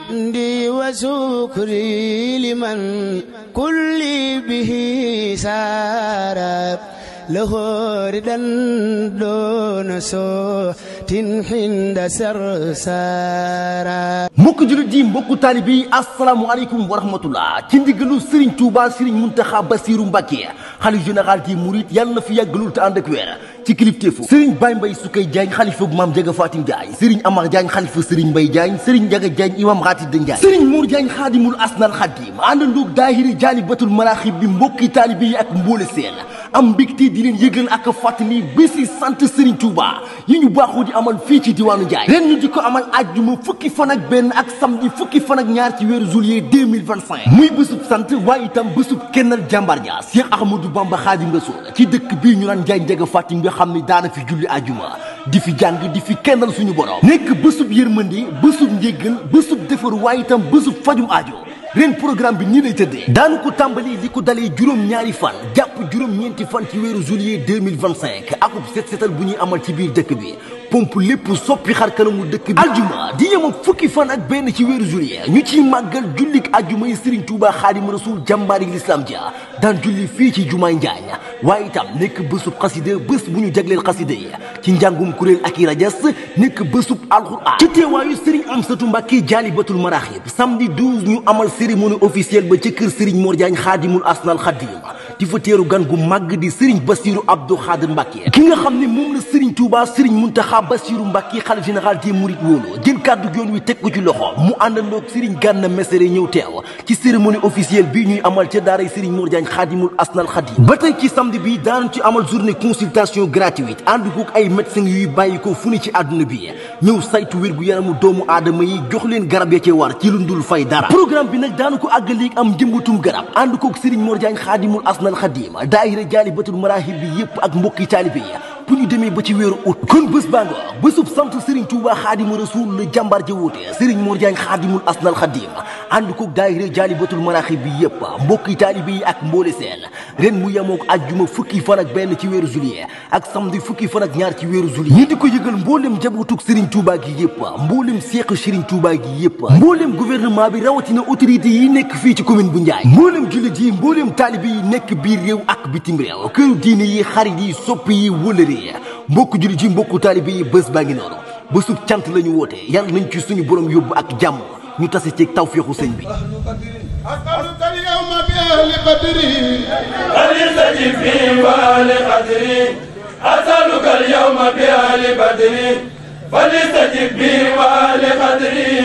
حمدي وشكري لمن كل به سارا لهوردا دون صوت حند سرسارا mbokk jullit yi mbokk taalibe yi asalaamaaleykum wa rahmatullah ci ndigalu Serigne Touba Serigne Mountakha Bassirou Mbacké xalifa général des mourides yàlla na fi yàggalul te ànd ak wér ci kilifteefu Serigne Baye Mbaye Soukeye Diagne xalifa Maam Ndiaga Fatim Diagne Serigne Amar Diagne xalifa Serigne Mbaye Diagne Serigne Ndiaga Diagne imam Ratib Diagne Serigne Mour Diagne xaadimul asnal xadim àndandoog daahiri Jaalibatul Maraaxib bi mbokki taalibe yi ak mboole seen am mbégte di leen yëgal ak fàttali bési sant Serigne Touba yi ñu baaxoo di amal fii ci diwaanu Ndiaye ren ñu di ko amal àjjuma fukki fan ak benn ak samedi fukki fan ak ñaar ci weeru juillet 2025 muy bésub sant waaye itam bésub kennal jàmbaar ja Cheikh Ahmadou Bamba Khadim Rasoul ci dëkk bii ñu naan Ndiaye Ndiaga Fatim nga xam ne daana fi julli àjjuma di fi jàng di fi kennal suñu borom nekk bésub yërmande bésub njéggal bésub defaru waaye itam bésub fajum aajo ren programme bi nii lay tëddee daanu ko tàmbali li ko dalee juróom-ñaari fan jàpp juróom-ñeenti fan ci weeru juillet 2025 akub set setal bu ñuy amal ci biir dëkk bi pompe lépp soppi xar kanamu dëkk bi aljuma di yem ak fukki fan ak benn ci weeru juillet ñu ciy màggal jullik aljuma yi Serigne Touba Xaadimu Rasuul jàmbaari l'islam ja daan julli fii ci jumaay Njaañ waaye itam nekk bésub xasida bés bu ñu jagleel xasida yi ci njàngum kuréel ak i rajas nekk bésub alxuraan ci teewaayu Serigne Amsatou Mbacké Jaalibatul Maraaxib samedi 12 ñu amal cérémonie officielle ba ca kër Serigne Mor Diagne xaadimul asnal xadim di fa teeru gan gu màgg di Serigne Bassirou Abdou Khadir Mbacké ki nga xam ne moom la Serigne Touba Serigne Mountakha Bassirou Mbacké xalifa général des mourides wóolu jël kàddu yoon wi teg ko ci loxo mu àndandoog Serigne Gana Messere ñëw teew ci cérémonie officielle bi ñuy amal ca daaray Serigne Mor Diagne xaadimul asnal xadim ba tey ci samedi bi daanu ci amal journée consultation gratuite ànd kook ay médecins yuy bàyyi ko fu ne ci àdduna bi ñëw saytu wér gu yaramu doomu aadama yi jox leen garab ya ci war ci lu ndul fay dara programme bi nag daanu ko àggaleeg am jëmbatum garab ànd kook Serigne Mor Diagne xaadimul asnal xadim daayira Jaalibatul Maraaxib bi yëpp ak mbokki taalibe yi bu ñu demee ba ci weeru août kon bés baa nga bésub sant Serigne Touba Xaadimu Rasuul la jàmbaar ja woote Serigne Mor Diagne xaadimul asnal xadim ànd kook daayira Jaalibatul Maraaxib bi yëpp mbokki taalibe yi ak mboole seen ren mu yemook àjjuma fukki fan ak benn ci weeru juillet ak samedi fukki fan ak ñaar ci weeru juillet ñi di ko yëgal mboolem jabootug Serigne Touba gi yëpp mboolem seex Serigne Touba gi yëpp mboolem gouvernement bi rawatina autorité yi nekk fii ci commune bu Ndiaye mboolem jullit yi mboolem taalibe yi nekk biir réew ak bitim réew këru diine yi xarit yi soppi yi wëlëre mbokku jullit yi mbokku taalibe yi bés baa ngi noonu bésub cant la ñu woote yàlla nañ ci suñu borom yóbbu ak jàmm ñu tase ci tawféexu sëñ bi أسألك اليوم بأهل بدري فليستجب في وأهل قدري أسألك اليوم بأهل بدري فليستجب في وأهل قدري